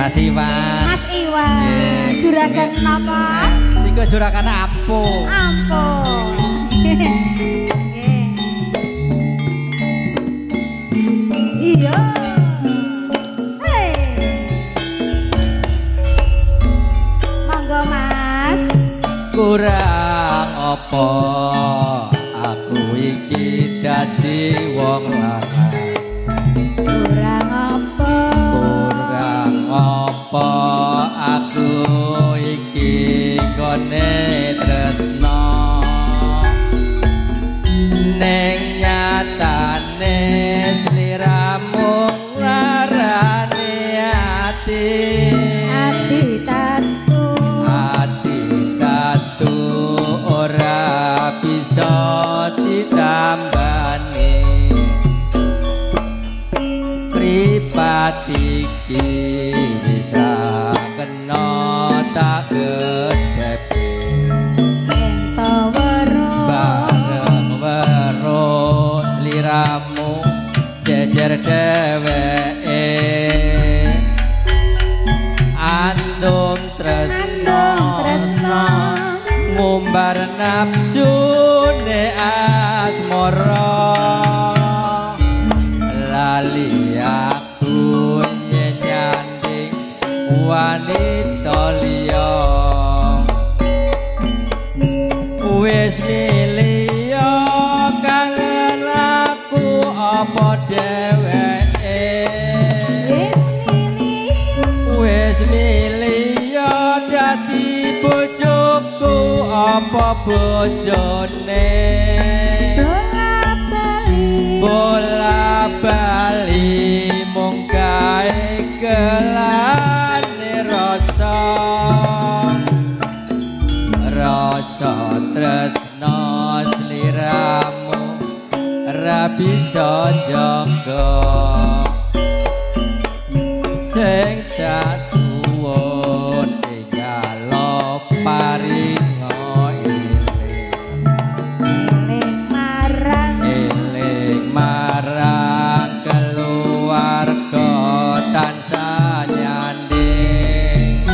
Mas Iwan. Mas Iwan. Yeah. Juragan napa? Niku juragan ampuh. Ampuh. Iya. Hey. Monggo Mas. Kurang apa aku iki dadi wong lanang. Kurang apa? Kurang apa aku iki gone tresno. Ning nyatane sliramu nglarani ati. Ati tatu. Ati tatu ora bisa ditambani. Mripat iki wis ra kena tak gedhepe. Ento weruh bareng weruh sliramu jejer dheweke. Andum tresno ngumbar nafsune asmara. Lali aku yen nyanding wanita liya. Wis milih kangen aku apa dheweke. Wis milih. Wis milih dadi bojoku apa bojone. Bola bali. Bola bali mung gawe gelane rasa. Rasa tresno sliramu ra bisa jaga. Sing tak suwun tinggal paringa eling. Eling marang. Eling marang keluarga tansah nyanding.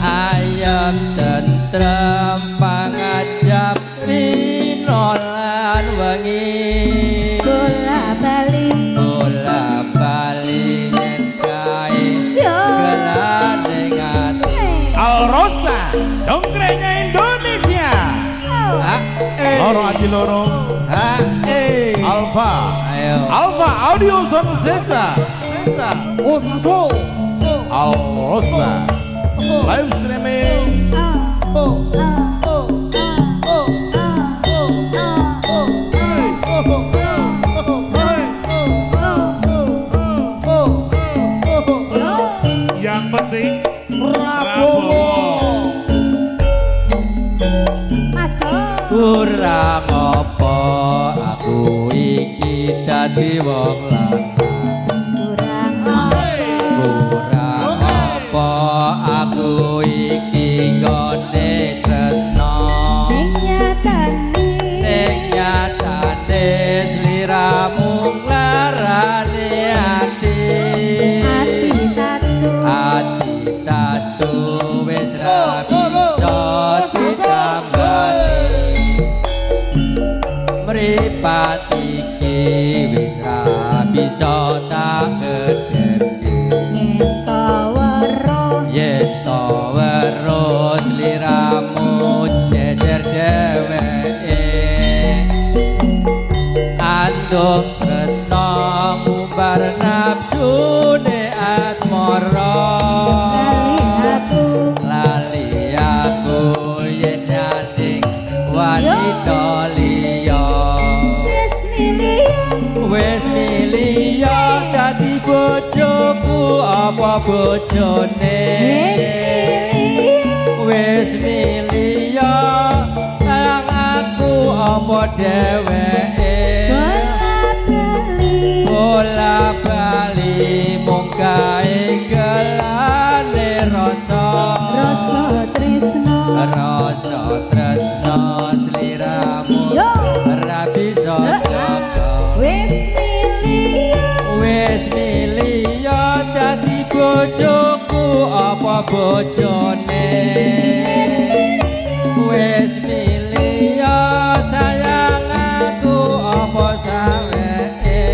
Ayem tentrem pangajap rina lan wengi. Bola bali. Bola bali yen kae gelane ati. Al Rosta, dongkrengnya Indonesia. Loro ati loro. Alfa. Ayo. Alfa Audio Sound System. Al Rosta. Live streaming. Yang penting Prabowo. Masuk. Kurang apa aku iki dadi wong lanang. Kurang apa? Kurang apa aku iki nggone tresno. Ning nyatane. Ning nyatane sliramu nglarani ati. Ati tatu. Ati tatu wis ra bisa ditambani. Mripat iki wis ra bisa tak gedhepke. Yen to weruh. Yen to weruh sliramu jejer dheweke. Andum tresno ngumbar nafsune asmara. Lali aku. Lali aku yen nyanding wanita liya. Wis milih. Wis milih dadi bojoku apa bojone. Wis milih. Wis milih kang aku apa dheweke. Bola bali. Bola bali mung gawe gelane rasa. Rasa tresno. Rasa tresno sliramu ora bisa jaga. Wis milih. Wis milih dadi bojoku apa bojone wis milih sayang aku apa saweke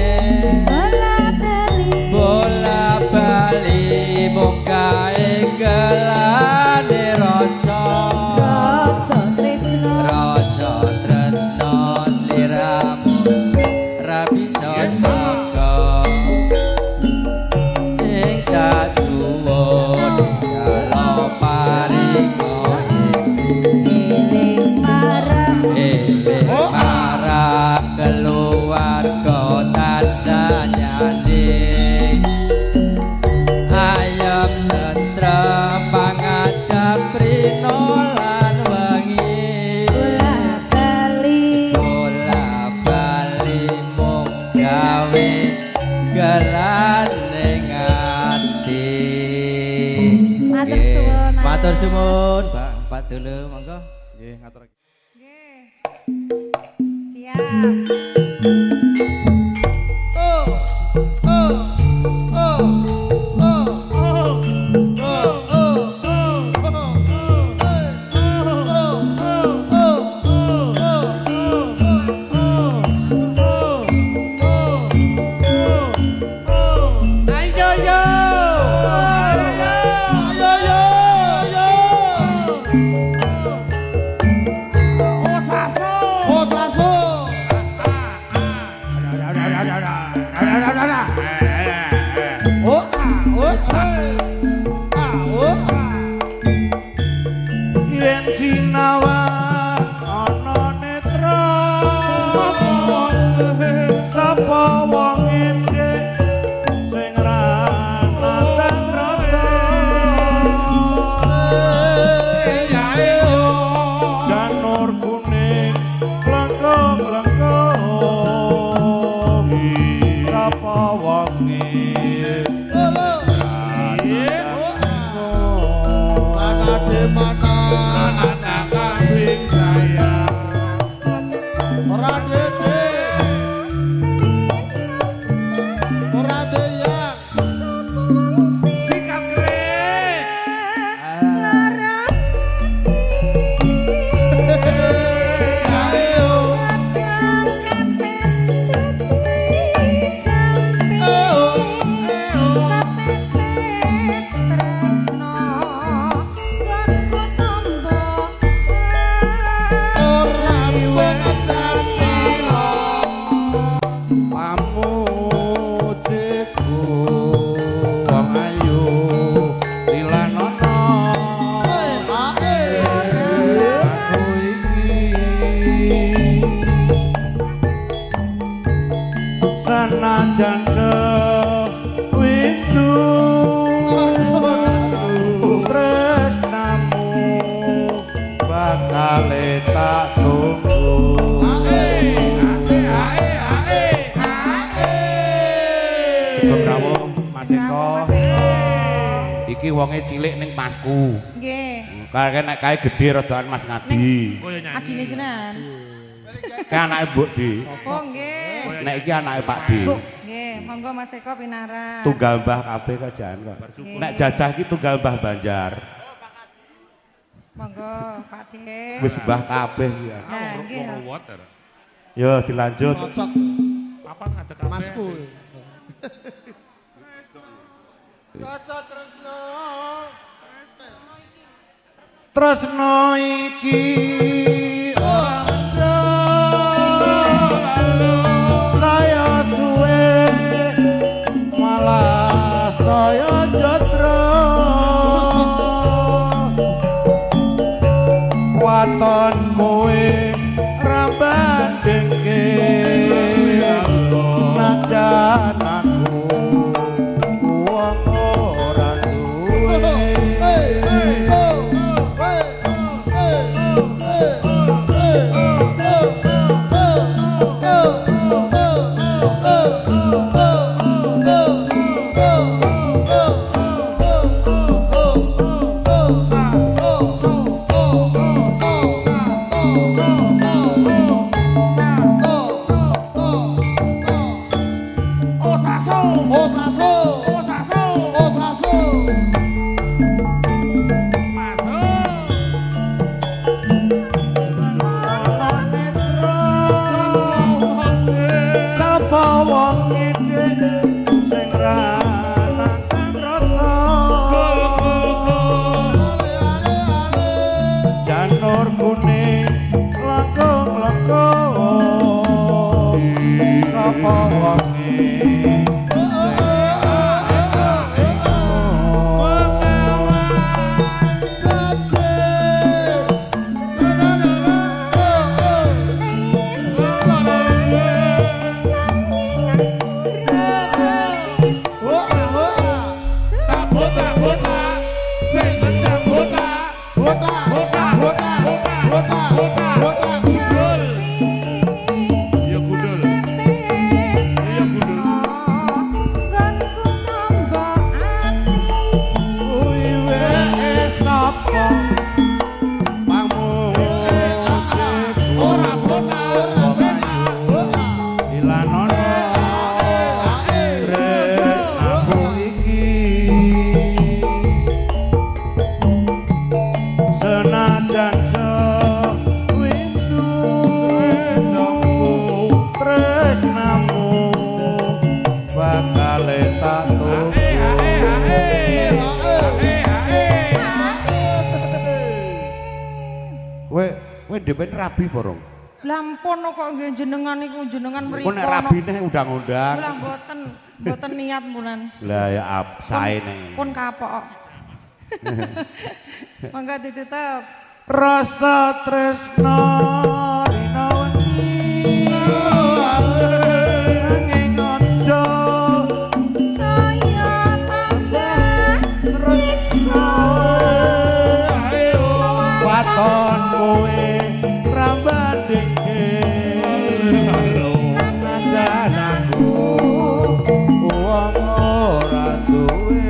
bola bali mung kae gelane rasa rasa tresno rasa tresno sliramu ra bisa jaga sing tak suwun kalo paringa eling marang eling marang keluarga tansah nyanding ayem tentrem pangajap rina lan wengi bola bali bola bali mung gawe gelane ati. Matur suwun, Mas. Matur suwun, Pak Pak Dulu monggo. Nggih, ngatur. Nggih. Siap. Oh, oh, oh, oh, oh, oh, oh, oh, Ayo yo. Ayo yo, yo. Oh saso. Oh saso. Oh ah, oh ah. Ah, oh ah. Yen sinawang ana netra sapa wong endhek sing ra nandang rasa janur kuning lengkung-lengkung sapa wong Mana di mana anak kambing saya. Ora dede, ora deyang. Sikap keren. Lara Ayo, kates dadi jampi satetes tresno gonku tombo ora wetana. Pamujiku wong ayu dilanono aku iki senajan windu tresnamu bakale tak tunggu. Sugeng rawuh Mas Eko. Iki wonge cilik ning masku. Nggih. Kae nek kae gedhe rodaan Mas Ngadi. Adine jenengan. Kae anake Mbok Di. Oh nggih. Nek iki anake Pak Di. Nggih, monggo Mas Eko pinarak. Tunggal mbah kabeh kok jan kok. Nek jadah iki tunggal mbah Banjar. Monggo Pak De. Wis mbah kabeh ya. Nah, nggih. Yo dilanjut. Cocok. Masku. Rasa tresno. Tresno iki ora mendha saya suwe malah saya jatro waton kowe ra bandingke senajan aku wong ora duwe. cilaka sapa wonge Dhewe rabi borong. Lah ampun kok nggih jenengan niku jenengan mriko. Kok nek rabine undang-undang. Lah mboten, mboten niat mbunan. Lah ya saene. Pun kapok. Monggo ditutep. Rasa tresna rina wengi nanging aja saya tambah siksa waton kowe rambandingke najan aku wong ora duwe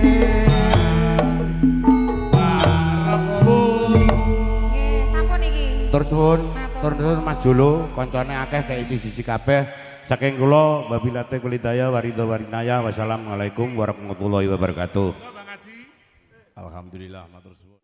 parepku. Nggih, sampun iki. Tur suwun, tur suwun Mas Jolo, kancane akeh kaya siji-siji kabeh. Saking kula wabilate kulidaya waridho warinaya. Wassalamualaikum warahmatullahi wabarakatuh. Alhamdulillah matur suwun.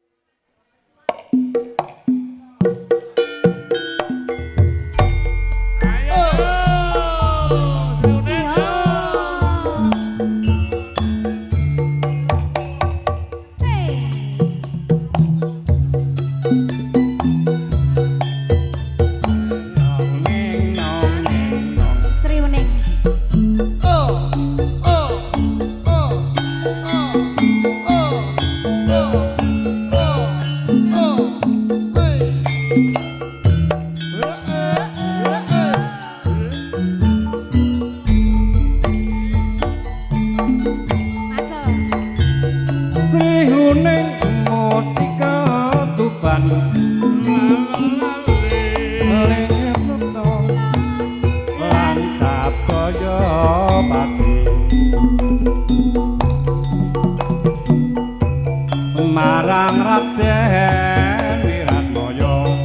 Marang Raden Wiratmaya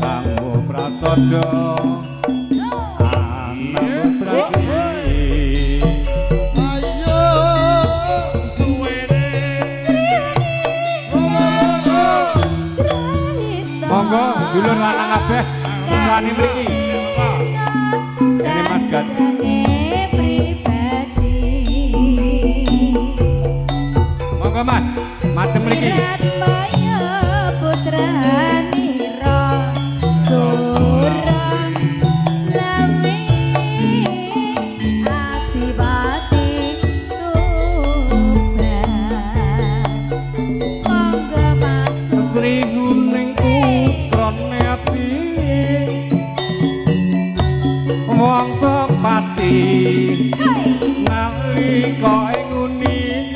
kanggo prasaja anang prati ayo suwene. Monggo dulur lanang kabeh kesane mriki. Ini Mas Gat. Monggo Mas, macem mriki. Wiratmaya putranira sura lawe adipati Tuban. Monggo masuk Sri Huning putrane ati wong pati nalika ing nguni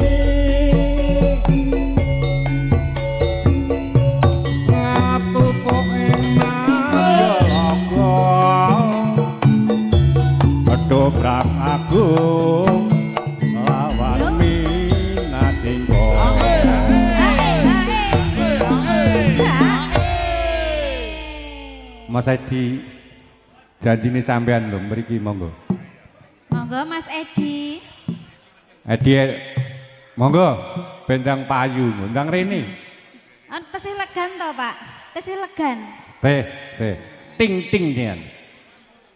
ngatutuk ing Mandalaga ketoprak agung lawan Minadingga. Mas Edi janjine sampean lho mriki monggo. Monggo Mas Edi. Edi monggo bendang payu ndang rene. Tesih legan to, Pak? Tesih legan. Teh, teh. Ting ting jenengan.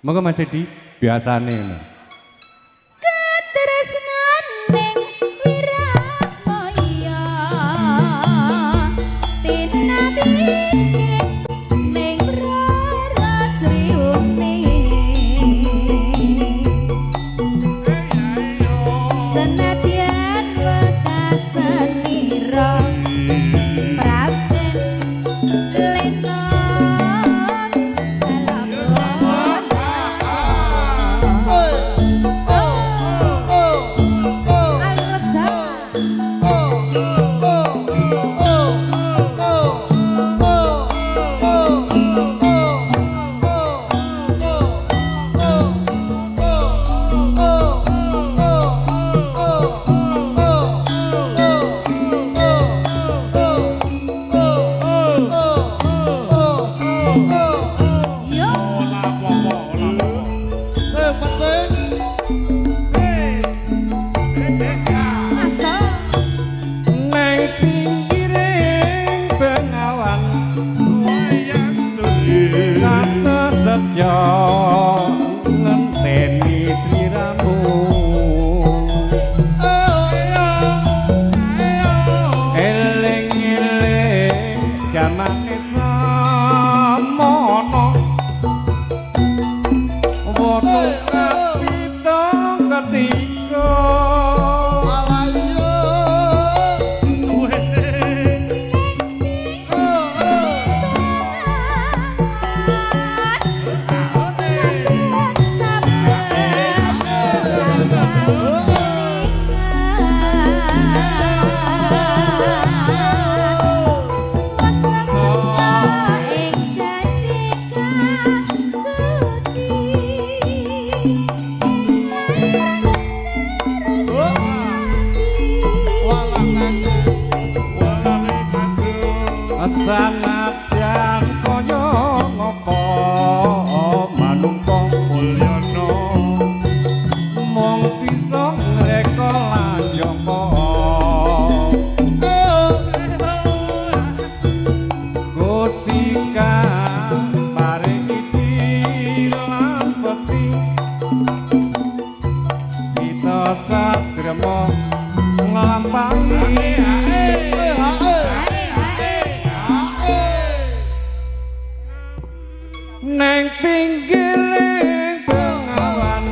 Monggo Mas Edi biasane ngono. Katresnaning Wiratmaya tinampi ning Neng pinggiring bengawan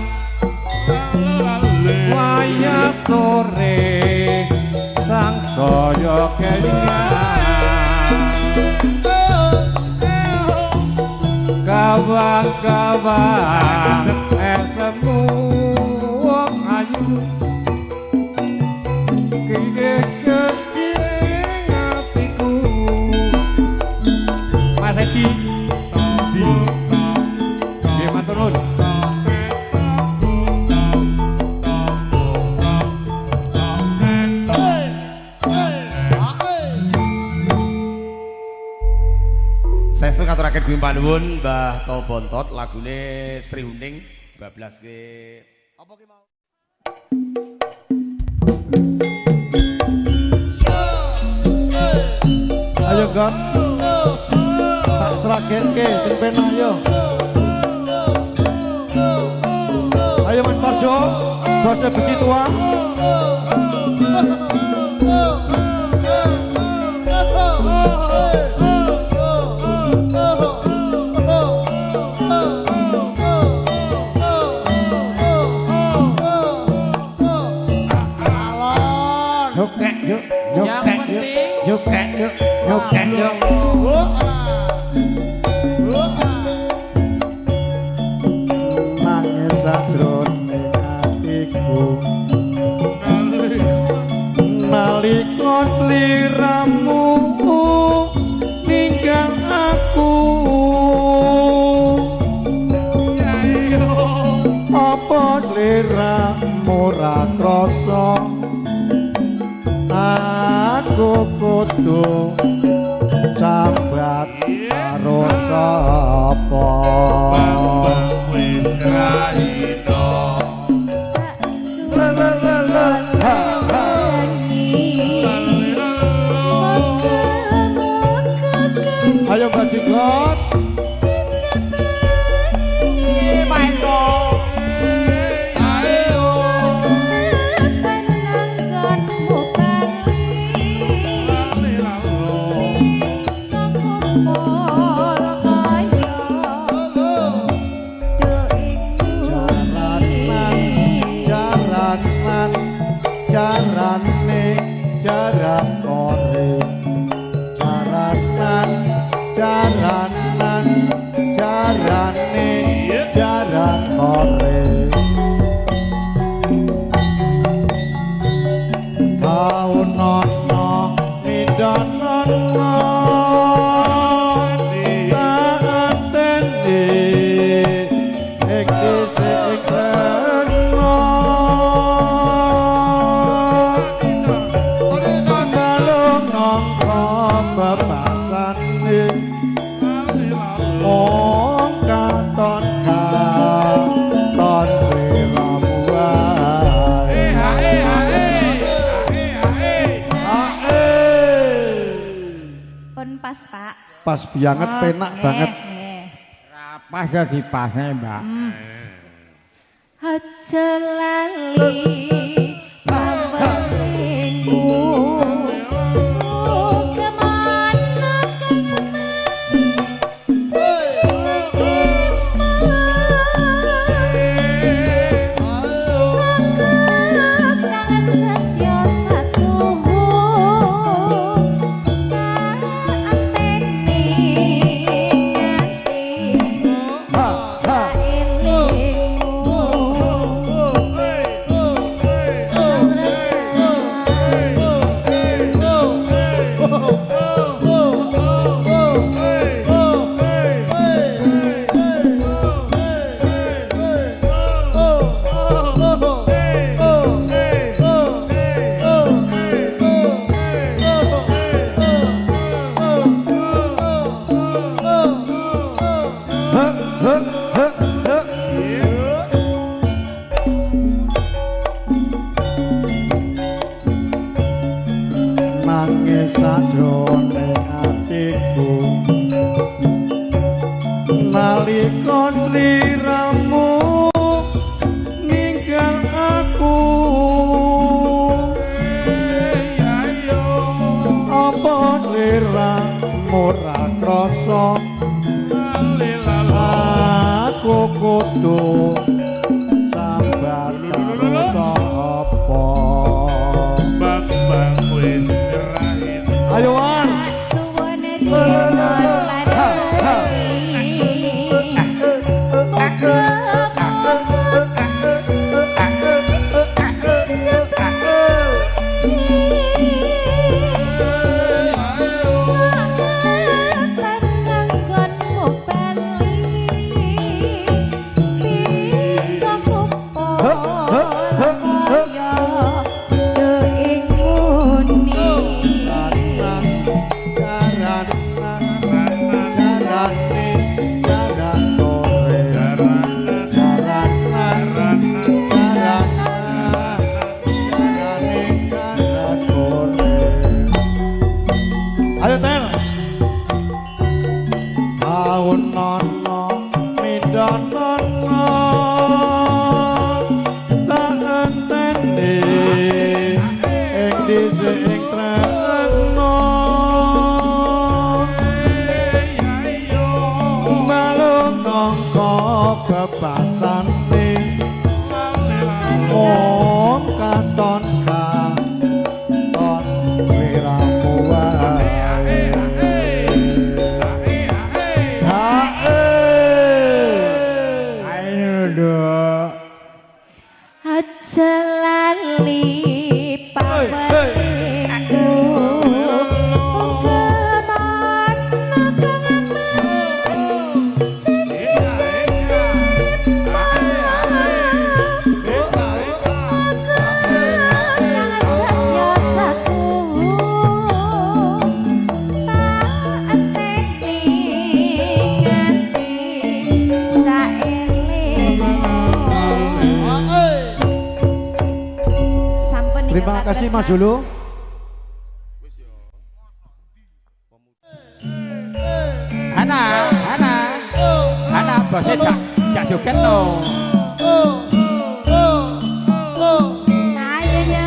wayah sore sang saya kenyang kawang-kawang esemu wong ayu kike kecil atiku. Mas Edi di nggih matur nuwun. Saestu ngaturaken guyu panuwun Mbah To Bontot lagune Sri Huning bablas ke apa ki mau. Ayo Gon. Tak sragenke sing penak yo. Ayo Mas Parjo, bose besi tua. Yuk yuk yuk yuk yuk yuk yuk. Nangis sajroning atiku nalika sliramu ninggal aku, apa sliramu ra krasa aku kudu sambat karo sapa. Wis raino Ayo Mbak Jinggot. Jaranan, jarane, jaran kore. Jaranan, jaranan, jarane, jaran kore. Kaunono midanono taateni iki sing kena. Balung nangka bebasane mung katon katon sliramu wae. Pun pas, Pak. Pas banget, penak banget. Pas ya dipasne, Mbak. Aja lali pamrihku. Kemana kang setya satuhu tak anteni nganti saelingmu. Nangis sajroning atiku nalika sliramu ninggal aku, apa sliramu ra krasa Kudu sambat karo sapa? Bang wis nyerahin. Ayo Wan. Suwun rino lan Ayo Tel. Taun nono midonono tak enteni ing dhisik ing tresno malung nangka bebasane mung katon katon sliramu wae. Ayo Nduk. Aja lali paweku Terima kasih Mas Julu. Hana, Hana. Hana bose jak joget to. Ayo ya.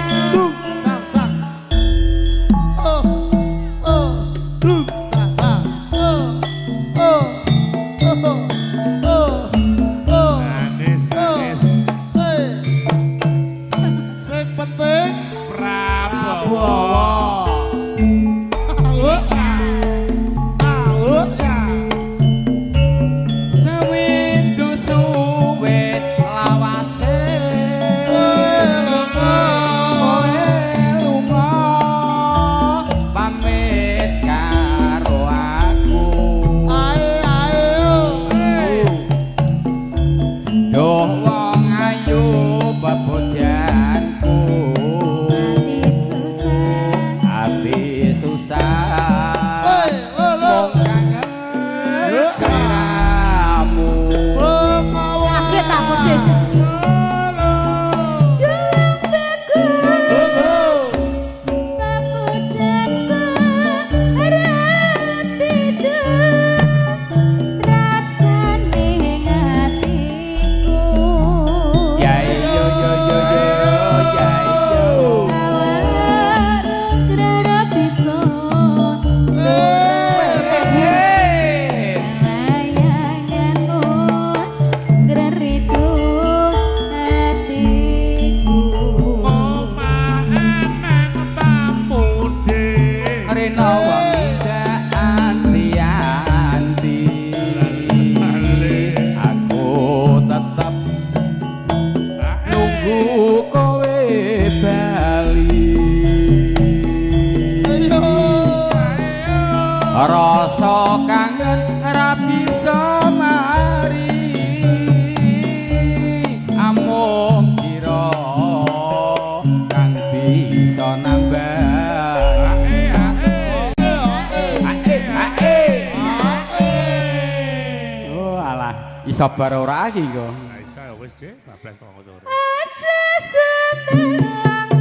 Manis, manis. Sing penting Prabowo. Sewindu suwit lawase kowe lunga pamit karo aku. Duh wong ayu bebojanku. Ati susah. Ati susah mung kangen sliramu. Kaget aku deh. Ya yo yo yo yo ya yo. Rena wengi dak anti-anti. Aku tetep nunggu kowe bali. Rasa kangen ra bisa mari. Amung sira kang bisa nambani. Oh alah, iso bar ora iki kok. Aja semerang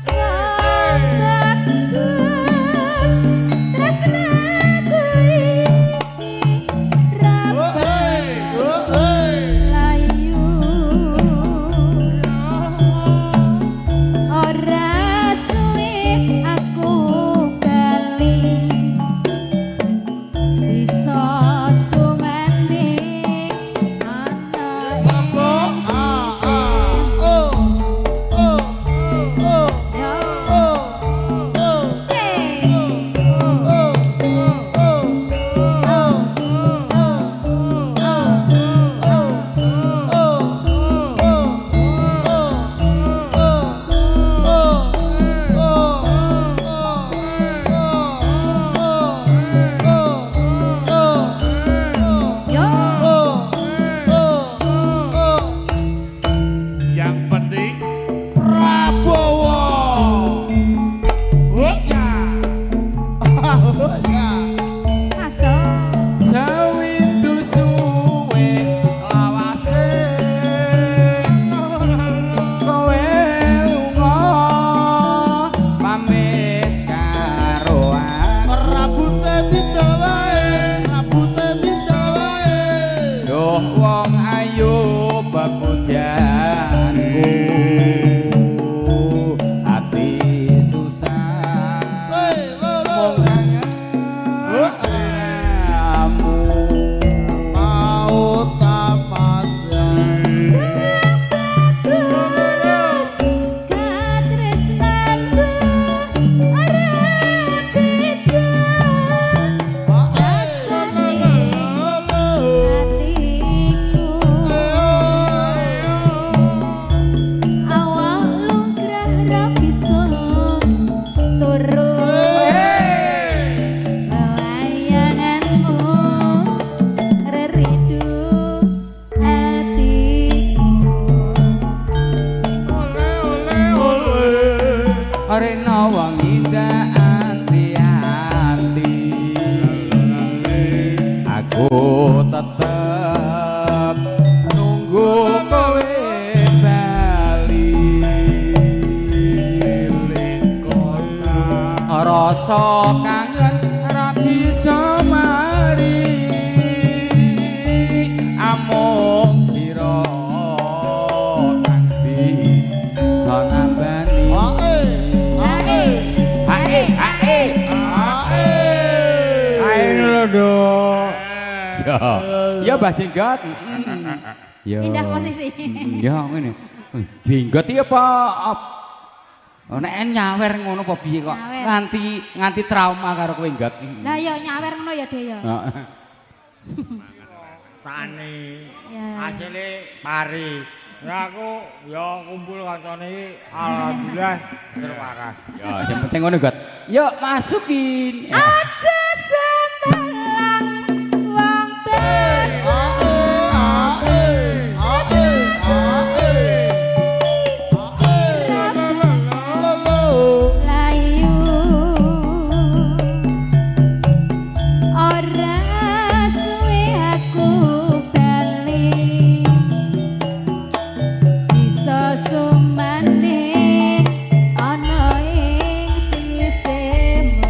wong bagus tresnaku iki ra layu ora suwe aku bali bisa sumanding ana. Duh wong ayu pepujaanku ati susah mung kangen kamu Mau tamasya. Bagus katresnanku ora beda rasane atiku awal lungkrah ra bisa turu bayanganmu reridu atiku. Rena wengi ndak anti-anti aku tetep nunggu kowe bali rasa kangen ra bisa mari amung sira kang bisa nambani. Ae, Hae hae ae. Ae lho, Dok. Ya, ya Mbah Jenggot. Ya. Pindah posisi. Ya ngene. Jenggot iki apa Oh, nek nyawer ngono apa piye kok Nyawer. nganti nganti trauma karo kowe Nggot. Lah ya nyawer ngono ya De ya. Heeh. Tani. Ya. Asile pari. Nah aku ya kumpul kancane iki alhamdulillah terwaras. Ya, yang penting ngono Got. Yuk masukin. Aja sembalang wong bagus. Layu ora suwe aku bali bisa sumane ana ing sisimu.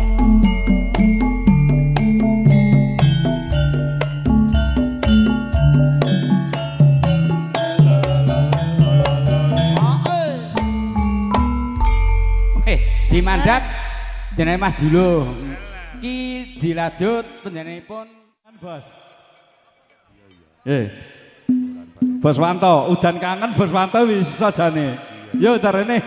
Dimandat jenenge Mas Julo. Ki dilajut panjenenganipun Bos. Bos Wanto, udan kangen Bos Wanto wis iso jane. Yo tarene.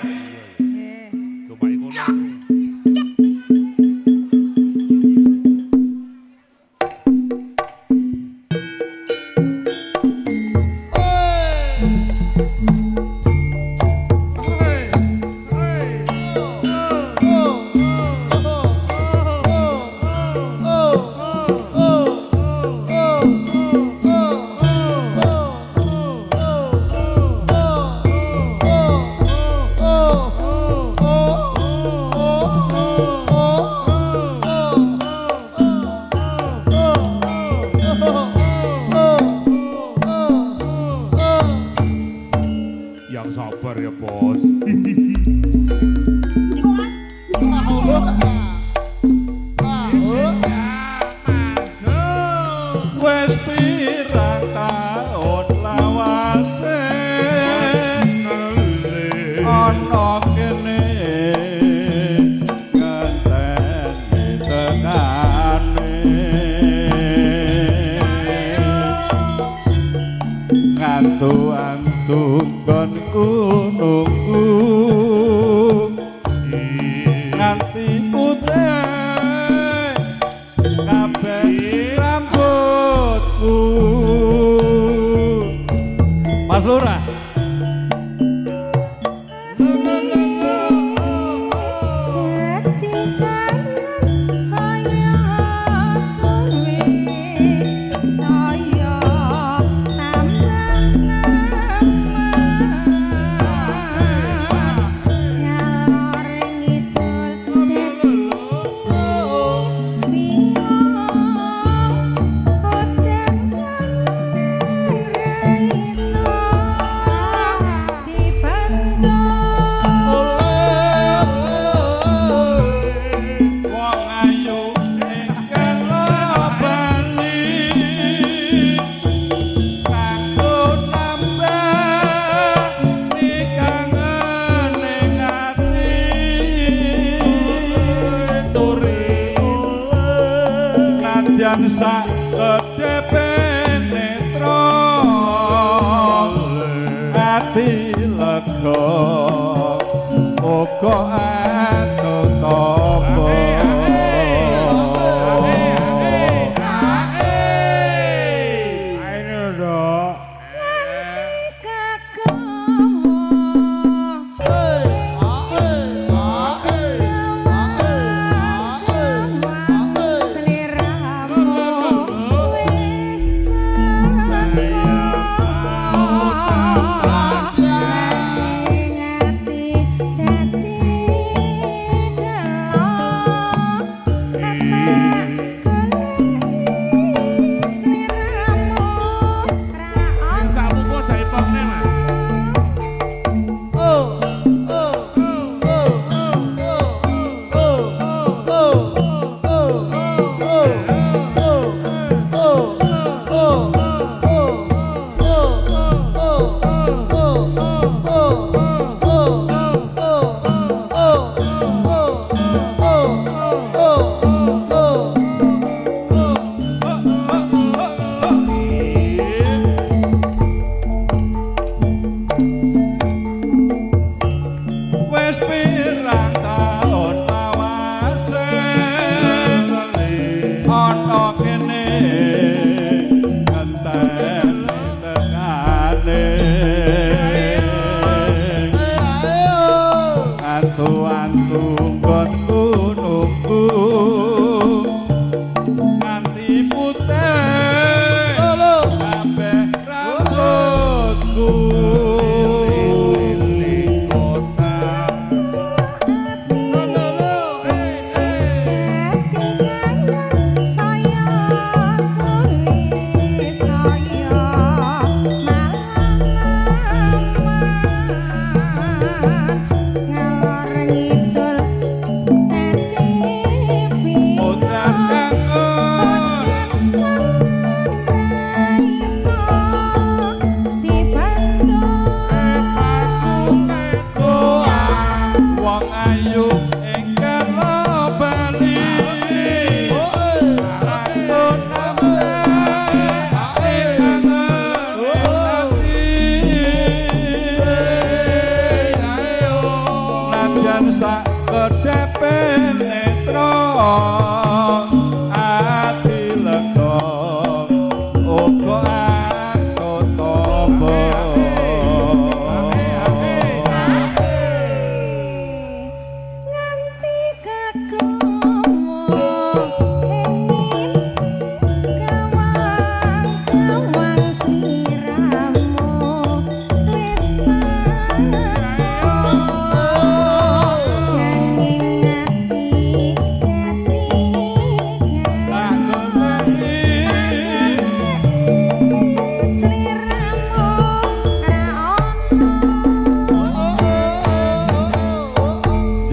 Yang sabar ya, Bos. Wes pirang taun lawase ana kene ngenteni tekane ngantu-antu nggonku nunggu nganti putih kabeh rambutku. Mas Lurah. Saya suwe, saya tambah lama. Ngalor ngidul dadi bingung, udan kangen ra iso. sak kedhepe netra ati lega uga antuk tapa.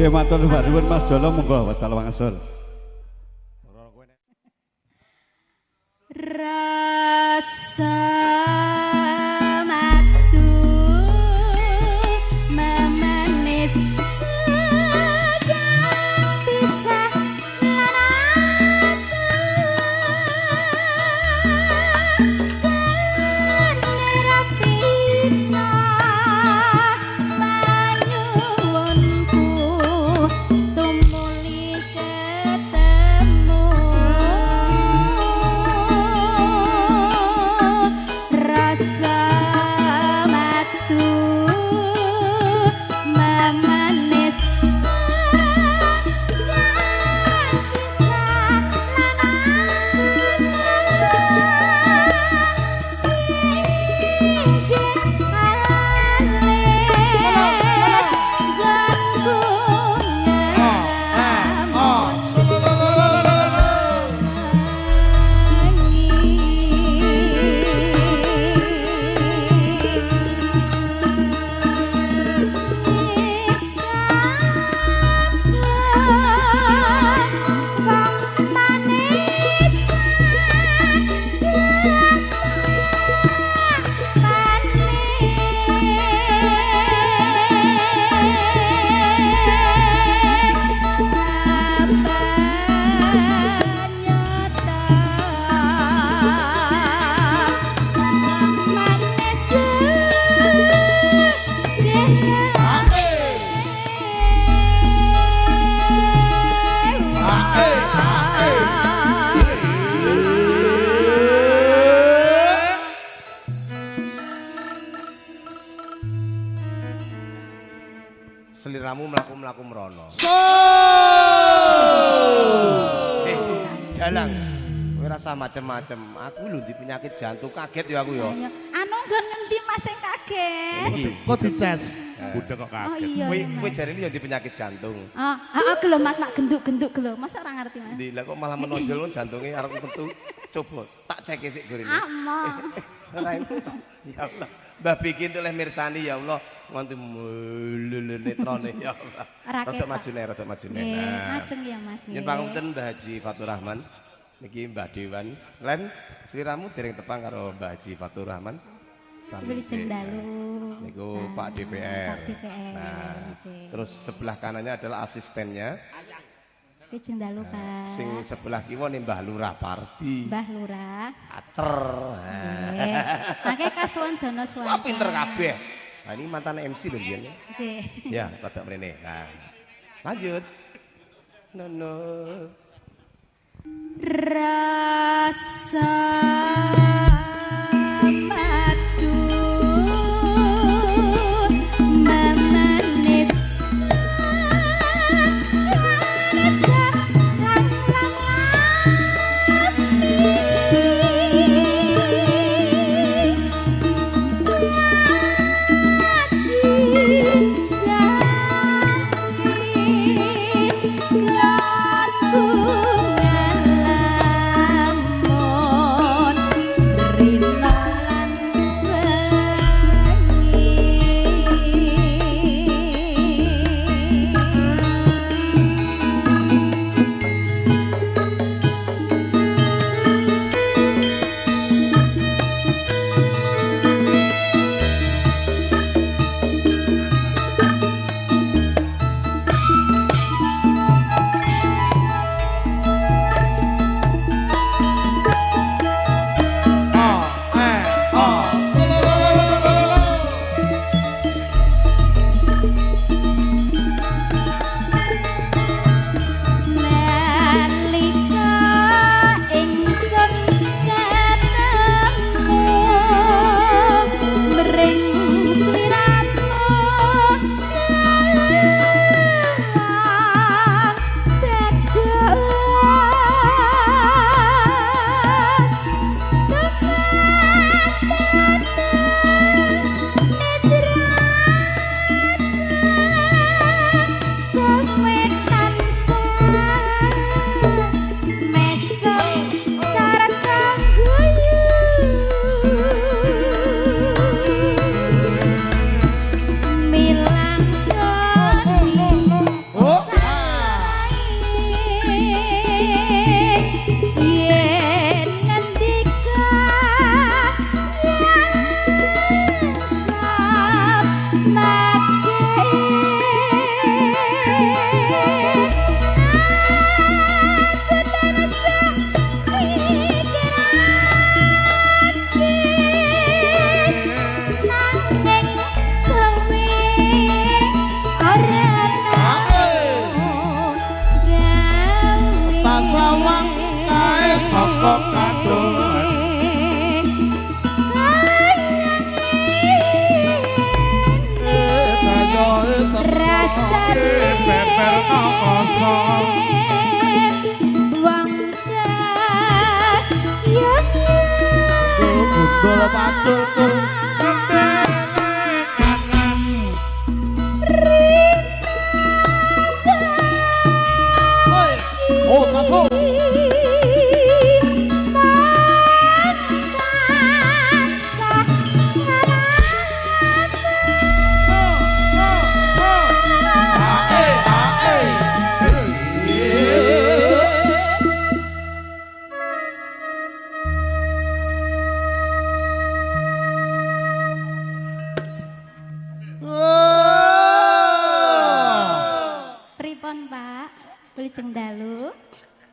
Matur nuwun Mas Jolo, monggo wekdal wangsul. Rasa madu memanis bisa tumuli ketemu. Seliramu mlaku-mlaku mrono. Eh, dalang. Kowe rasa macem-macem. Aku lho di penyakit jantung kaget ya aku ya. Anu nggon ngendi Mas sing kaget? Iki Kok dices? Budek kok Oh kaget. iya. kowe iya, kowe Mas. jarene ya di penyakit jantung. Oh, heeh gelo Mas mak genduk-genduk gelo. Masa ora ngerti Mas? Ndi lah kok malah menonjol ngono jantunge arep metu. Coba tak cek sik gorene. Amo. Ora entuk. Ya Allah. Mbah Bikin tuh leh mirsani ya Allah nganti mulul netrone ya Allah. Ora Rada ketok. maju nih, rada maju nih. Nggih, Nah. ngajeng ya Mas. Nyun pangapunten Mbah Haji Fatur Rahman. Niki Mbah Dewan. Len sliramu dereng tepang karo Mbah Haji Fatur Rahman. Sami Wilujeng sik. dalu. Niku Nah, Pak DPR. Pak DPR. Nah, nggih. terus sebelah kanannya adalah asistennya. Wilujeng dalu Pak. Sing sebelah kiwa nih Mbah Lurah Pardi. Mbah Lurah. Acer. Nah. Nggih. Mangke kasuwun dana suwanten. Wah, pinter kabeh. Nah, ini mantan MC lho biyen. Nggih. Ya, rada mrene. Nah. Lanjut. Nono. Rasa madu memanis rasa lang lang A E A. Nalika ingsun ketemu mring sliramu lang dados kowe tansah mesem sarta guyu milang doni Oh. yen ngendika sap mate aku tansah mikirake nanging kowe ora tau gawe. Tak sawang kae saka kadohan. Rasane Beber kaya wong kaya Gundul pacul cul. Hoi. Oh, saso. A E A E. Pripun Pak? Wilujeng dalu.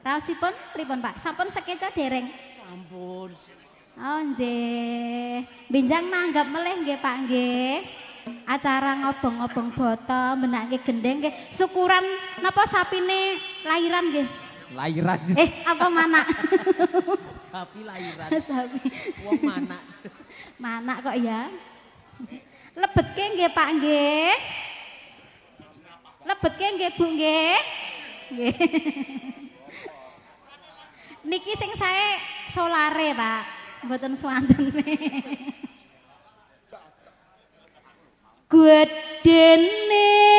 Raosipun pripun Pak? Sampun sekeca dereng? Sampun. Oh nggih. Benjang nanggap melih nggih Pak nggih. Acara ngobong-ngobong boto, menakke gendeng nggih. Syukuran napa sapine lairan nggih? Lairan. Eh, apa manak? Sapi lairan. Sapi. Wong manak. Manak kok ya. Lebetke nggih Pak nggih. Lebetke nggih Bu nggih. Nggih. Niki sing sae solare, Pak. Mboten swantene. Gedene